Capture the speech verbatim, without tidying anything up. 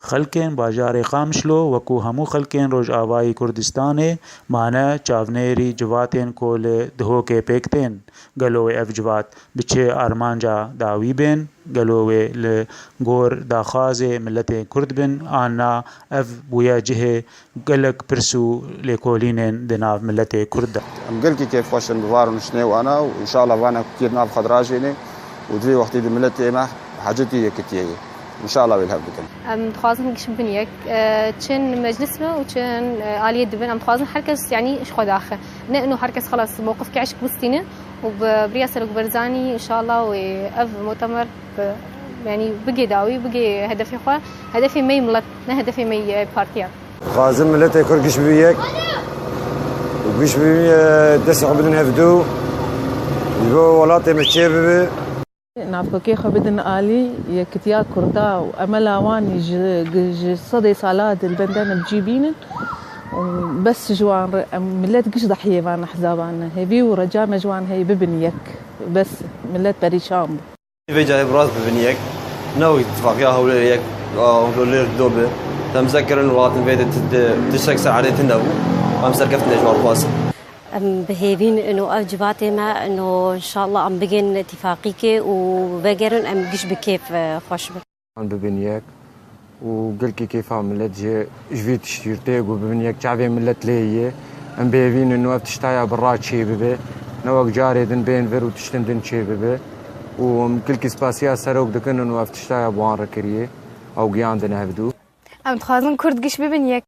Xelkên bajarê Qamişlo wekû hemû xelkên Rojavayî Kurdistanê mane çavnêrî civatên ku li Dihokê pêk tên. Gelo wê ev civat bi çi armanca dawî bên? Gelo wê li gor daxwazê miletê Kurd bin an na? Ev bûye cihê gelek pirs û lêkolînên di nav miletê Kurd de. Em gelkî kêfxweş in bi van rûniştinê wana û înşallah vana kutiyê di nav xwe dirajêne û di vê wextê de miletê me hacetî yekitiyê ye. Înşallah wê li hev bikin. Em dixwazin giş bibin yek. E, çin meclis be û çin, e, aliyê dibin. Em dixwazin her kes, yanî, ji xwe daxe. Ne ino her kes xelas mewqif ke eşk bistîne û bi biriya Serok Barzanî, înşallah, wê ev mutemer bi, yanî, bigê dawî, bigê hedefê xwe. Hedefê me yê milet, ne hedefê me yê partiya. Dixwazim miletê Kurd giş bibe yek û giş bibin, e, destê xwe bidin hevdû, ji bo welatê me çê bibe. Navkokê xwe bidin alî, yekitiya Kurda û emela wan ji, ji sedê sala di li bendene bi cî bînin û bes ji wan re, em, milet giş dahiyê van ehzaban e. Hêvî û reca me ji wan heye bibin yek. Bes milet perîşan bû. Vê carê bi rast bibin yek. Ne wek tifaqiya Hewlêrê yek, a, Hewlêr do bi. Temze kirin û hatin vê de ti-, ti-, tiştek ser erdê tinde bû. Em serkeftine ji wan dixwazin. Em bi hêvîn ino ev civatê me, ino înşallah em bigên tifaqîkê û vegerin em giş bi kêf, e, xweş bin. Em bibin yek û gelkî kêfa milet jî ji vî tiştî tê ku bibin yek çavê milet lê ye. Em bi hêvîn ino ev tiştaya bi ra çê bibe. Ne wek carê din bên vir û tiştin din çê bibe. Û em gelkî spasiya serok dikin ino ev tiştaya bi wan re kiriye. Ew giyandin hevdû. Em dixwazin Kurd giş bibin yek.